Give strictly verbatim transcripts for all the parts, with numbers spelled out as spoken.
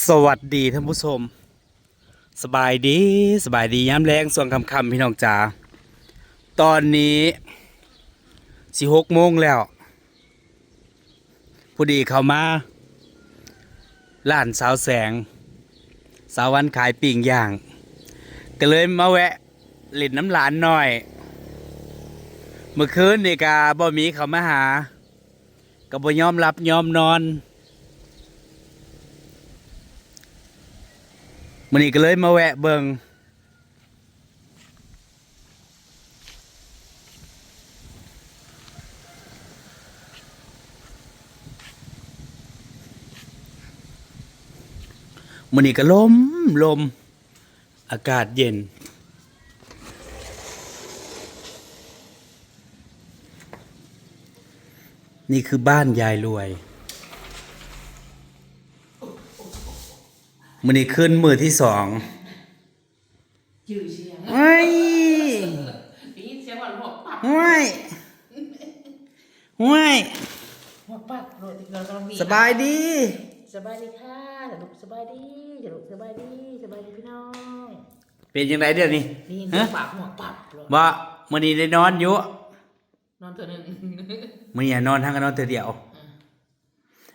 สวัสดีท่านผู้ชม สบายดี สบายดียามแลงช่วงค่ำๆพี่น้องจ๋า ตอนนี้สิหกโมงแล้ว พอดีเข้ามาร้านสาวแสง สาววันขายปิ้งย่าง ก็เลยมาแวะเล่นน้ำหลานหน่อย เมื่อคืนนี่กะบ่มีเขามาหา ก็บ่ยอมหลับยอมนอน มื้อนี้ก็เลยมาแวะเบิ่ง มื้อนี้ก็ลม ลม อากาศเย็น นี่คือบ้านยายรวย มื้อนี้ขึ้นมื้อที่สอง จื่อเสียง ว้าย ได้ยินเสียงว่าหมวกปับ ว้าย ว้าย หมวกปับโลดที่เรากำลังมี สบายดี สบายดีค่ะลูก สบายดีจ้ะลูก สบายดี สบายดีพี่น้อง เป็นจังไดเดี๋ยวนี้ ได้ยินเสียง ฮะ ปากหมวกปับโลด บ่ มื้อนี้ได้นอนอยู่ นอนเทื่อหนึ่ง มื้อนี้นอนทั้งก็นอนเทื่อเดียว อ่า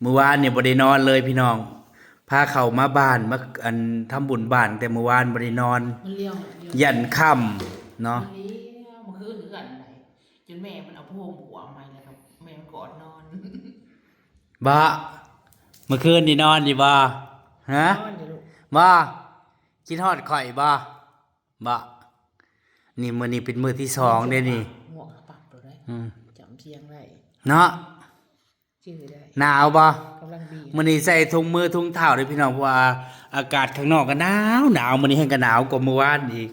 มื้อวานนี่บ่ได้นอนเลยพี่น้อง พาเขามาบ้าน มา อัน ทำบุญบ้าน แต่มื้อวานบ่ได้นอน มันเลี้ยว มันเลี้ยว ยันค่ำเนาะ มันเลี้ยว เมื่อคืนเอื้อนไหน จนแม่มันเอาผ้าห่มขวางไว้แล้วก็แม่มันกอดนอน บ่ เมื่อคืนนี่นอนอยู่บ่ ฮะ นอนอยู่ลูก บ่ คิดฮอดข่อยบ่ บ่ นี่มื้อนี้เป็นมื้อที่สองเด้นี่ หมวกปับโลดได้ อืม จำเสียงได้ เนาะ จื่อได้ หนาวบ่ กำลังดี มื้อนี้ใส่ถุงมือถุงเท้าเด้อพี่น้อง เพราะว่าอากาศข้างนอกก็หนาวหนาว มื้อนี้แฮ่งก็หนาวกว่ามื้อวานอีก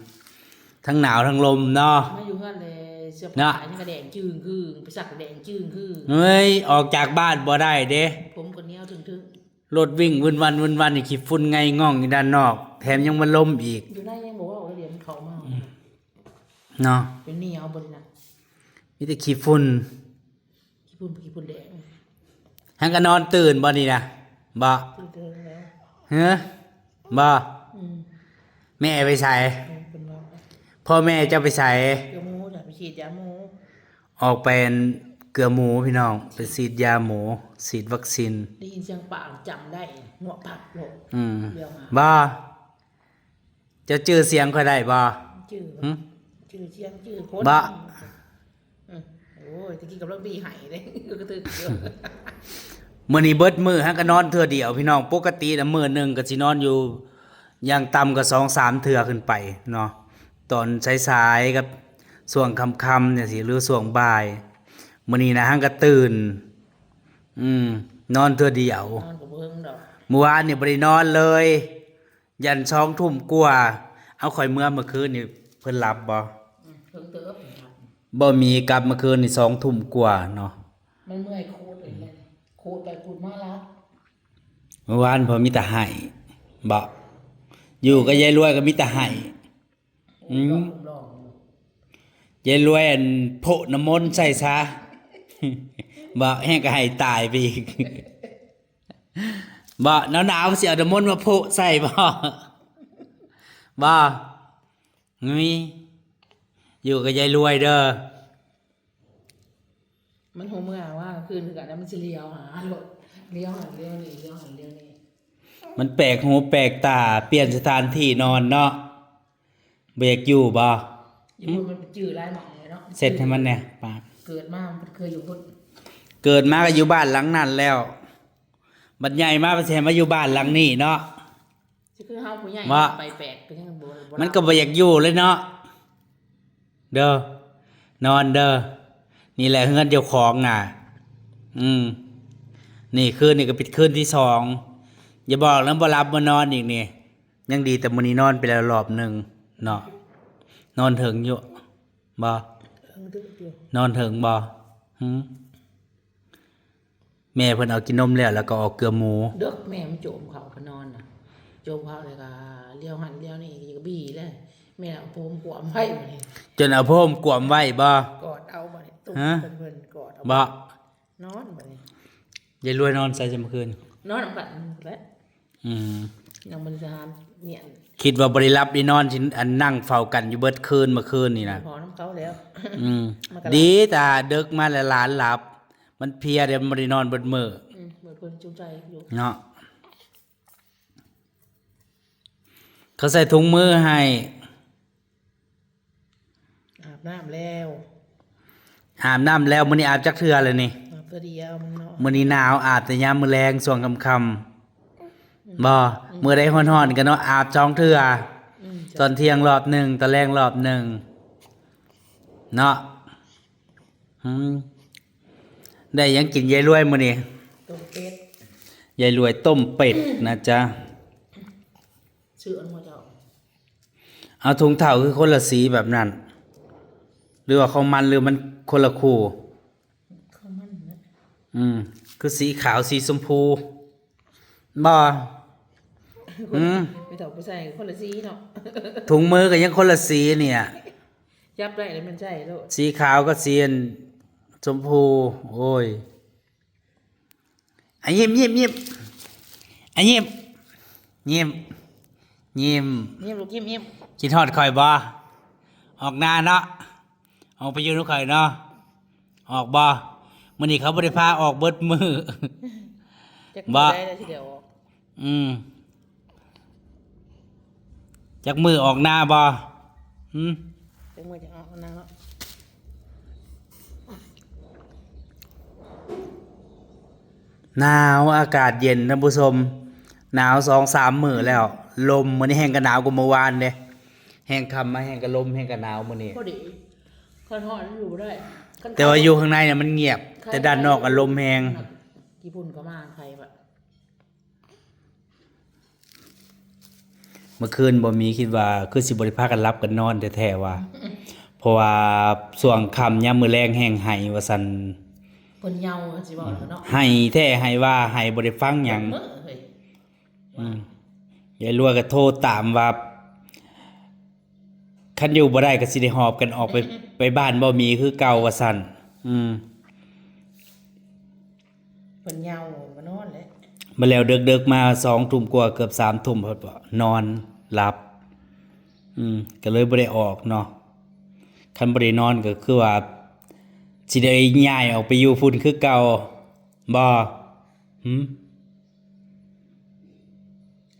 ทั้งหนาวทั้งลมเนาะ มาอยู่เฮือนเลย เสื้อผ้า เนาะ ยังกระแดงจึ่งกึ่ง ไปซักกระแดงจึ่งกึ่ง เฮ้ย ออกจากบ้านบ่ได้เด้ ผมก็เหนียวถึงๆ รถวิ่งวึนวันวึนวันนี่ ขี้ฝุ่นไงง่องอยู่ด้านนอก แถมยังมาลมอีก อยู่ในยังบอกว่าเดี๋ยวมันเข้ามา อืม เนาะ เป็นเหนียวบนน่ะ มีแต่ขี้ฝุ่น ขี้ฝุ่น ขี้ฝุ่นแดง หั้นก็นอนตื่นบ่นี่นะ บ่ ตื่นแล้ว เฮ้อ บ่ อืม แม่ไปไส เออ เป็นว่า พ่อแม่เจ้าไปไส เกลือหมูจ้ะ ไปฉีดยาหมู ออกไปเกลือหมูพี่น้อง ไปฉีดยาหมู ฉีดวัคซีน ได้ยินเสียงปากจำได้ หมวกปับโลด อืม เดี๋ยวมา บ่ เจ้าจื่อเสียงข้อยได้บ่ จื่อ หึ จื่อเสียง จื่อคน บ่ อืม โอ้ย ตะกี้กำลังดีไหายเลย กระตึกเยอะ มื้อนี้เบิดมื้อหั้นก็นอนเทื่อเดียวพี่น้อง ปกติน่ะมื้อหนึ่งก็สินอนอยู่ อย่างต่ำก็สองสามเทื่อขึ้นไปเนาะ ตอนสายๆกับช่วงค่ำๆจั่งซี้ หรือช่วงบ่าย มื้อนี้นะหั้นก็ตื่น อืม นอนเทื่อเดียว นอนก็บ่เฮิงดอก มื้อวานนี่บ่ได้นอนเลย ยันสองทุ่มกว่า เอาข่อยเมือเมื่อคืนนี่ เพิ่นหลับบ่ อืม เพิ่งเติบ บ่มีกลับเมื่อคืนนี่สองทุ่มกว่าเนาะ มันเมื่อยโคตรเลย โคตรไปโคตรมาละ เมื่อวานพอมีแต่ไห้บ่ อยู่กับยายรวยก็มีแต่ไห้ อืม ลองๆ ยายรวยอันโพะน้ำมนต์ใส่ซะ บ่ แฮ่งก็ไห้ตายไปอีก บ่ หนาวๆสิเอาน้ำมนต์มาโพะใส่บ่ บ่ งุ้ย อยู่กับยายรวยเด้อ มันหัวเมือว่าคืนคือกันแล้วมันสิเลี้ยวหาโลด เลี้ยวหันเลี้ยวนี่ เลี้ยวหันเลี้ยวนี่ มันแปลกหูแปลกตา เปลี่ยนสถานที่นอนเนาะ บ่อยากอยู่บ่ อยู่มันเป็นจื่อหลายหม่องเลยเนาะ เสร็จให้มันแหน่ ปาก เกิดมามันเคยอยู่พุ้น เกิดมาก็อยู่บ้านหลังนั้นแล้ว บัดใหญ่มาบัดสิให้มาอยู่บ้านหลังนี้เนาะ สิคือเฮาผู้ใหญ่ ว่า ไปแปลกก็ยังบ่ บ่ มันก็บ่อยากอยู่เลยเนาะ เด้อ นอนเด้อ นี่แหละเฮือนเจ้าของน่ะ อืม นี่คืนนี่ก็เป็นคืนที่สอง อย่าบอกนะบ่หลับบ่นอนอีกนี่ ยังดีแต่มื้อนี้นอนไปแล้วรอบหนึ่งเนาะ นอนเถิงอยู่บ่ เอิงตึกอยู่ นอนเถิงบ่ หืม แม่เพิ่นเอากินนมแล้ว แล้วก็ออกเกลือหมู เดิกแม่มันโจมเขาไปนอนน่ะ โจมเขาเลยก็เลี้ยวหันเลี้ยวนี่ก็บีเลย แม่เอาผมขวามไว้บัดนี้ จนเอาผมขวามไว้บ่ กอดเอาบัดนี้ ตุ้ม ฮะ เพิ่น เพิ่นกอดเอา บ่ นอนบัดนี้ ยายรวยนอนใส่เมื่อคืน นอนนำกันแหละ อืม ยังบ่ได้ทหารเมียน คิดว่าบ่ได้หลับได้นอน สิอันนั่งเฝ้ากันอยู่เบิดคืนเมื่อคืนนี่นะ พอน้ำเขาแล้ว อืม มันก็หลับ ดีแต่เดิกมาแล้วหลานหลับ มันเพลียเด้ มันบ่ได้นอนเบิดมื้อ อืมเบิดเพิ่นจุใจอยู่ เนาะ เขาใส่ถุงมือให้ อาบน้ำแล้ว อาบน้ำแล้ว มื้อนี้อาบจักเทื่อเลยนี่ อาบตัวเดียวมันเนาะ มื้อนี้หนาว อาบแต่ยามมื้อแลงช่วงค่ำๆ บ่ มื้อใดร้อนๆ ก็เนาะ อาบสองเทื่อ อืม ตอนเที่ยงรอบหนึ่ง ตอนแลงรอบหนึ่ง เนาะ อืม ได้หยังกินยายรวยมื้อนี้ ต้มเป็ด ยายรวยต้มเป็ดนะจ๊ะ ซื้ออันมาเจ้า เอาถุงเท้าคือคนละสีแบบนั้น หรือว่าของมัน หรือมันคนละคู่ ข้าวมันนะ อืม คือสีขาวสีชมพู บ่ อืม ไปเถาะไปใส่คนละสีเนาะ ถุงมือก็ยังคนละสีเนี่ย ยับได้แล้วมันใช่แล้ว สีขาวก็สีชมพู โอ้ย อ่ะ ยิ้ม ยิ้ม ยิ้ม อ่ะ ยิ้ม ยิ้ม ยิ้ม ยิ้มลูกยิ้มยิ้ม คิดฮอดข่อยบ่ ออกหน้าเนาะ ออกไปอยู่นำข่อยเนาะ ออกบ่ มื้อนี้เขาบ่ได้พาออกเบิดมื้อ จัก บ่ มื้อได้แล้วสิเดี๋ยวออก อืม จักมื้อออกหน้าบ่ หืม จักมื้อจะออกนะเนาะ หนาว อากาศเย็นท่านผู้ชม หนาวสองสามมื้อแล้ว ลมมื้อนี้แฮงกะหนาวกว่าเมื่อวานเด้ แฮงค่ำมาแฮงกะลม แฮงกะหนาวมื้อนี้ พอดี คันฮ้อนอยู่บ่ได้ คัน แต่ว่าอยู่ข้างในเนี่ยมันเงียบ แต่ด้านนอกอะลมแฮง กี่พุ่นก็มาใครปะ เมื่อคืนบ่มี คิดว่าคือสิบ่ได้พากันหลับกันนอนแท้ๆ ว่า เพราะว่าช่วงค่ำยามมื้อแลงแฮงไห้ว่าซั่น เพิ่นเหยาสิบอกแล้วเนาะ ไห้แท้ไห้ว่า ไห้บ่ได้ฟังหยัง เมื่อเฮ้ย อืม ยายรวยก็โทรตามว่า คันอยู่บ่ได้ก็สิได้หอบกันออกไป ไปบ้านบ่มีคือเก่าว่าซั่น อืม เพิ่นเหยาก็นอนแหละ มาแล้วเดิกๆ มาสองทุ่มกว่า เกือบสามทุ่ม เพิ่นก็นอนหลับ อืม ก็เลยบ่ได้ออกเนาะ คันบ่ได้นอนก็คือว่า สิได้ย้ายออกไปอยู่พุ้นคือเก่าบ่ หึ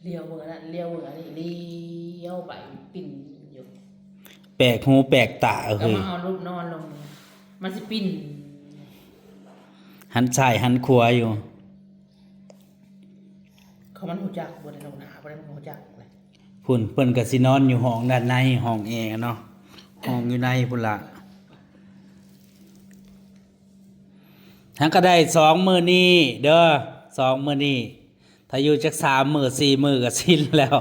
เลี้ยวเบิ่งอันนั้นเลี้ยวเบิ่งอันนี้เลี้ยวไปปิ้นอยู่ แปลกหูแปลกตา ก็ เฮ้ย มาเอารูปนอนลง มันสิปิ้น หันซ้ายหันขวาอยู่ เขามันฮู้จักบ่ได้ลงหน้าบ่ได้มันฮู้จักเลย พุ้น เพิ่นก็สินอนอยู่ห้องด้านใน ห้องแอร์เนาะ ห้องอยู่ในพุ้นละ หากก็ได้สองมื้อนี้เด้อ สองมื้อนี้ ถ้าอยู่จักสามมื้อสี่มื้อก็ชินแล้ว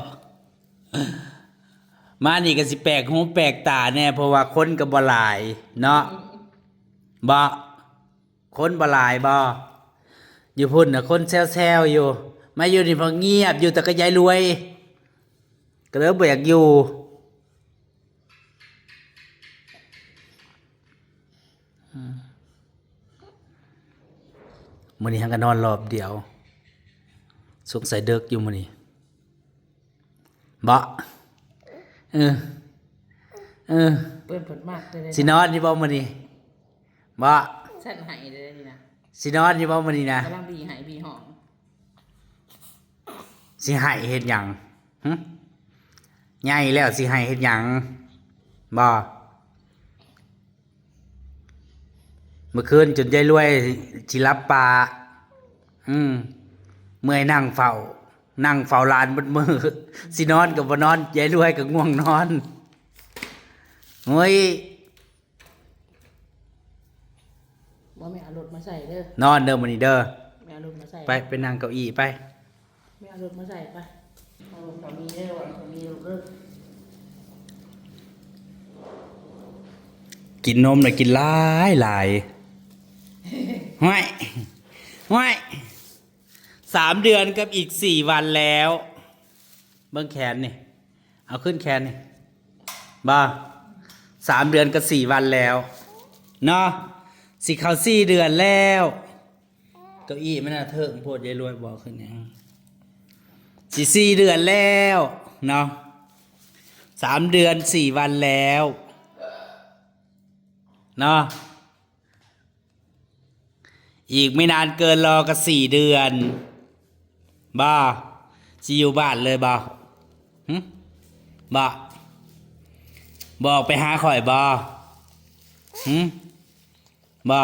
มานี่ก็สิแปลกหูแปลกตาแน่ เพราะว่าคนก็บ่หลายเนาะ บ่ คนบ่หลายบ่ อยู่พุ้นน่ะคนแซวๆ อยู่ มาอยู่นี่พอเงียบอยู่แต่ก็ยายรวย ก็เลยบ่อยากอยู่ อืม มื้อนี้หั้นก็นอนรอบเดียว สงสัยเดิกอยู่มื้อนี้ บ่ เออ เออ เปิ้นเพิ่นมากเลย สินอนอยู่บ่มื้อนี้ บ่ ฉันไห้เลยนี่นะ สินอนอยู่บ่มื้อนี้นะ กำลังบีไห้บีห้อง สิไห้เฮ็ดหยัง หึ ใหญ่แล้วสิไห้เฮ็ดหยัง บ่ เมื่อคืนจนยายรวยสิหลับป่า อืม เมื่อยนั่งเฝ้า นั่งเฝ้าหลานเบิดมื้อ สินอนก็บ่นอน ยายรวยก็ง่วงนอน โอ้ย บ่แม่เอารถมาใส่เด้อน อนเด้อมื้อนี้เด้อ แม่เอารถมาใส่ ไป ไปนั่งเก้าอี้ไป แม่เอารถมาใส่ไปเอารถสามีเด้อวันสามีลูกเด้อ กินนมน่ะกินหลายหลาย ห้วย ห้วย สามเดือนกับอีกสี่วันแล้ว เบิ่งแขนนี่ เอาขึ้นแขนนี่ บ่ สามเดือนกับสี่วันแล้ว เนาะ สิเข้าสี่เดือนแล้ว เก้าอี้มันน่ะเถิงโพด ยายรวยบอกขึ้นหยัง สิสี่เดือนแล้วเนาะ สามเดือนสี่วันแล้วเนาะ อีกไม่นานเกินรอก็สี่เดือน บ่ สิอยู่บ้านเลยบ่ หึ บ่ บ่ออกไปหาข่อยบ่ หึ บ่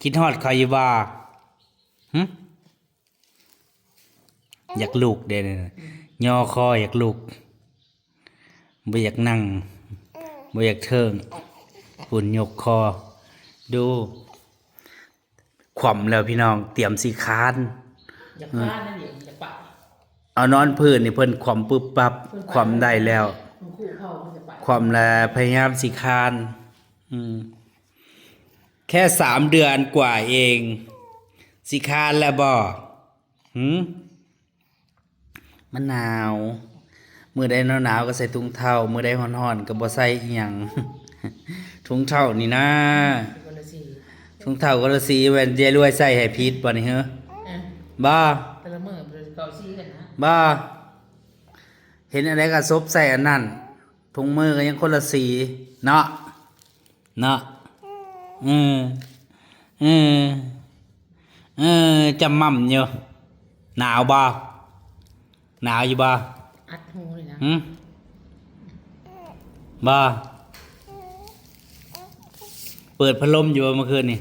คิดฮอดข่อยอยู่บ่ หึ อยากลุกเด้ ย่อคออยากลุก บ่อยากนั่ง บ่อยากเทิง พุ้นยกคอ ดู คว่ำแล้วพี่น้อง เตรียมสิคาน อยากคานนั่นเอง อยากไป เอานอนพื้นนี่เพิ่นคว่ำปึ๊บปั๊บ เพิ่นไป คว่ำได้แล้ว คุณครูเขาเพิ่นจะไป คว่ำแล้วพยายามสิคาน อืม แค่สามเดือนกว่าเอง สิคานแล้วบ่ หืม มันหนาว มื้อใดหนาวๆก็ใส่ถุงเท้า มื้อใดร้อนๆก็บ่ใส่อิหยัง ถุงเท้านี่นะ คนละสี ถุงเท้าคนละสี แว่นยายรวยใส่ให้ผิดบ่นี่เหรอ เออ บ่ แต่ละมื้อเพิ่นเก่าสีกันนะ บ่ เห็นอันใดก็ซบใส่อันนั้น ถุงมือก็ยังคนละสี เนาะ เนาะ เออ เออ เออ จำม่ำอยู่ หนาวบ่ หนาวอยู่บ่ อัดหูเลยนะ หืม บ่ เปิดพัดลมอยู่บ่เมื่อคืนนี่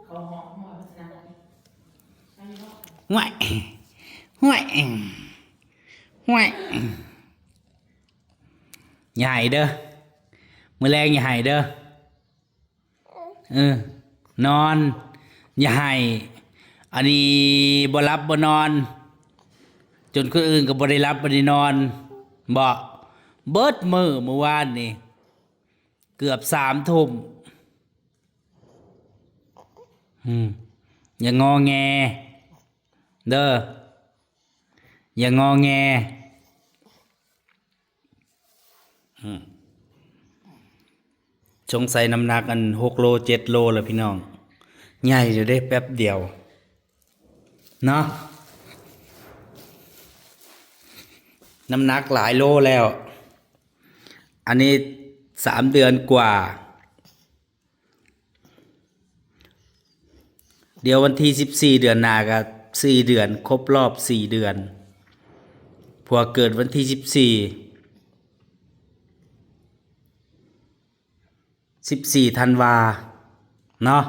เขาหอมหอมนะ ห่วย ห่วย ห่วย อย่าไห้เด้อ มื้อแลงอย่าไห้เด้อ เออ นอน อย่าไห้ อันนี้บ่หลับบ่นอน จนคนอื่นก็บ่ได้หลับบ่ได้นอน บ่ เบิดมื้อมื้อวานนี่ เกือบสามทุ่ม อืม อย่างอแง เด้อ อย่างอแง อืม สงสัยน้ำหนักอันหกโล เจ็ดโลแล้วพี่น้อง ใหญ่อยู่เด้ แป๊บเดียว เนาะ น้ำหนักหลายโลแล้ว อันนี้สามเดือนกว่า เดี๋ยววันที่สิบสี่เดือนหน้าก็สี่เดือน ครบรอบสี่เดือน ผัวเกิดวันที่สิบสี่ สิบสี่ธันวา เนาะ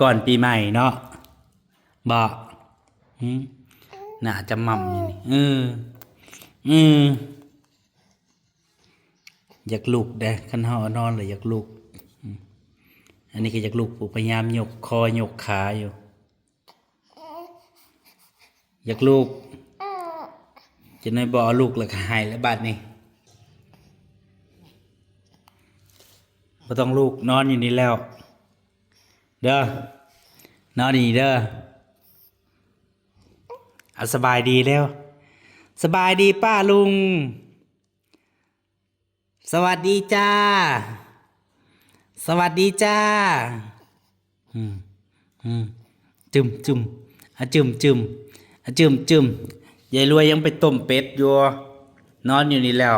ก่อนปีใหม่เนาะ บ่ หืม น่าจะม่ำอยู่นี่ เออ เออ อยากลุกเด้ คันเฮานอนแล้วอยากลุก อืม อันนี้ก็อยากลุก พยายามยกคอยกขาอยู่ อยากลุก จะน้อยบ่เอาลุกแล้วก็ไห้แล้วบาดนี้ บ่ต้องลุก นอนอยู่นี่แล้ว เด้อ นอนนี่เด้อ เอาสบายดีแล้ว สบายดีป้าลุง สวัสดีจ้า สวัสดีจ้า อืม อืม จึมจึมอะจึมจึมอะจึมจึม ยายรวยยังไปต้มเป็ดอยู่ นอนอยู่นี่แล้ว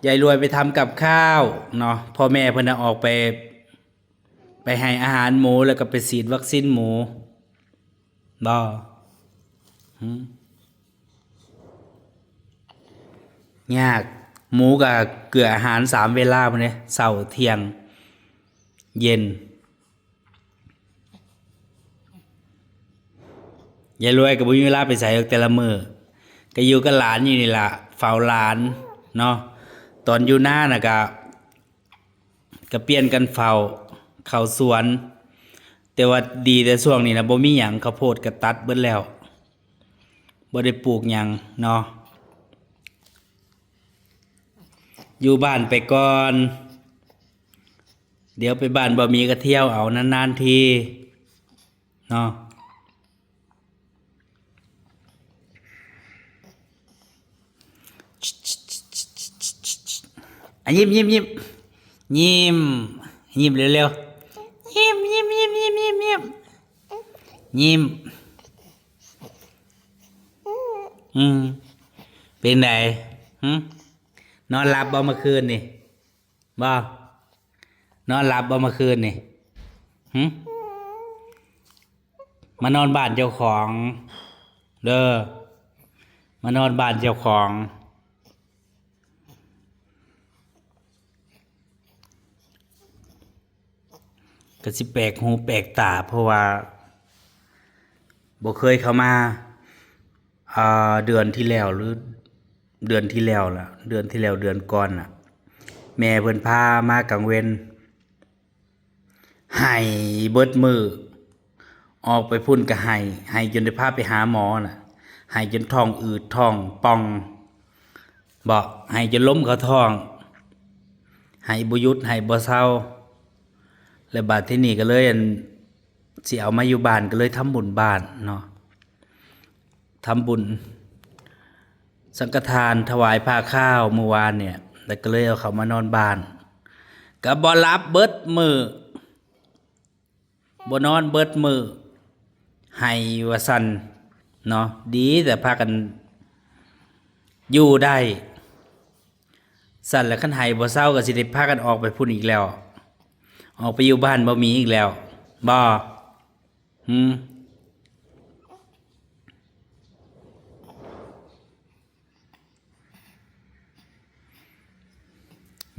ยายรวยไปทำกับข้าวเนาะ พ่อแม่เพิ่นน่ะออกไป ไปให้อาหารหมูแล้วก็ไปฉีดวัคซีนหมู บ่ หืม ยาก หมูก็เกลืออาหารสามเวลาพุ้นเด้ เช้า เที่ยง เย็น ยายรวยก็บ่มีเวลาไปไสดอกแต่ละมื้อ ก็อยู่กับหลานอยู่นี่ล่ะ เฝ้าหลานเนาะ ตอนอยู่นาน่ะก็ ก็เปลี่ยนกันเฝ้า เข้าสวน แต่ว่าดีแต่ช่วงนี้นะ บ่มีหยัง ข้าวโพดก็ตัดเบิดแล้ว บ่ได้ปลูกหยังเนาะ อยู่บ้านไปก่อน เดี๋ยวไปบ้านบ่มีก็เที่ยวเอานานๆทีเนาะ อ่ะ ยิ้ม ยิ้ม ยิ้ม ยิ้ม ยิ้มเร็วๆ ยิ้ม ยิ้ม ยิ้ม ยิ้ม ยิ้ม ยิ้ม ยิ้ม อืม เป็นไง หึ นอนหลับบ่เมื่อคืนนี่ บ่ นอนหลับบ่เมื่อคืนนี่ หึ มานอนบ้านเจ้าของ เด้อ มานอนบ้านเจ้าของ ก็สิแปลกหูแปลกตา เพราะว่าบ่เคยเข้ามา อ่า เดือนที่แล้วหรือ เดือนที่แล้วล่ะ เดือนที่แล้ว เดือนก่อนน่ะ แม่เพิ่นพามากลางเว็น ไห้เบิดมื้อ ออกไปพุ้นก็ไห้ ไห้จนได้พาไปหาหมอน่ะ ไห้จนท้องอืดท้องป่อง บ่ ไห้จนลมเข้าท้อง ไห้บ่หยุด ไห้บ่เซา แล้วบาดทีนี้ก็เลย อั่น สิเอามาอยู่บ้าน ก็เลยทำบุญบ้านเนาะ ทำบุญสังฆทานถวายผ้าข้าวเมื่อวานเนี่ย แล้วก็เลยเอาเขามานอนบ้าน ก็บ่หลับเบิดมื้อ บ่นอนเบิดมื้อ ไห้ว่าซั่นเนาะ ดีแต่พากันอยู่ได้ ซั่นแล้วคันไห้บ่เซาก็สิได้พากันออกไปพุ้นอีกแล้ว ออกไปอยู่บ้านบ่มีอีกแล้ว บ่ หืม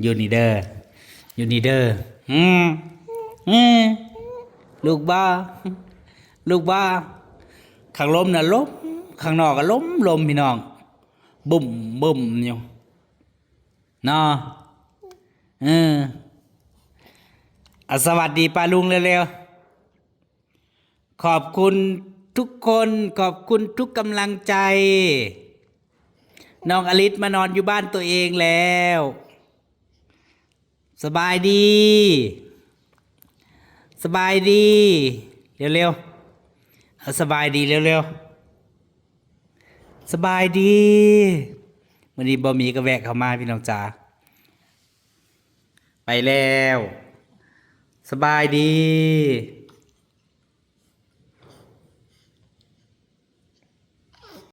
อยู่นี่เด้อ อยู่นี่เด้อ อืม อืม ลูกบ่ ลูกบ่ ข้างลมน่ะลม ข้างนอกก็ลม ลมพี่น้อง บึ้ม บึ้มอยู่ เนาะ เออ อ่ะ สวัสดีป้าลุงเร็วๆ ขอบคุณทุกคน ขอบคุณทุกกำลังใจ น้องอลิสมานอนอยู่บ้านตัวเองแล้ว สบายดี สบายดี เร็วๆ เอาสบายดีเร็วๆ สบายดี มื้อนี้บ่มีก็แวะเข้ามาพี่น้องจ๋า ไปแล้ว สบายดี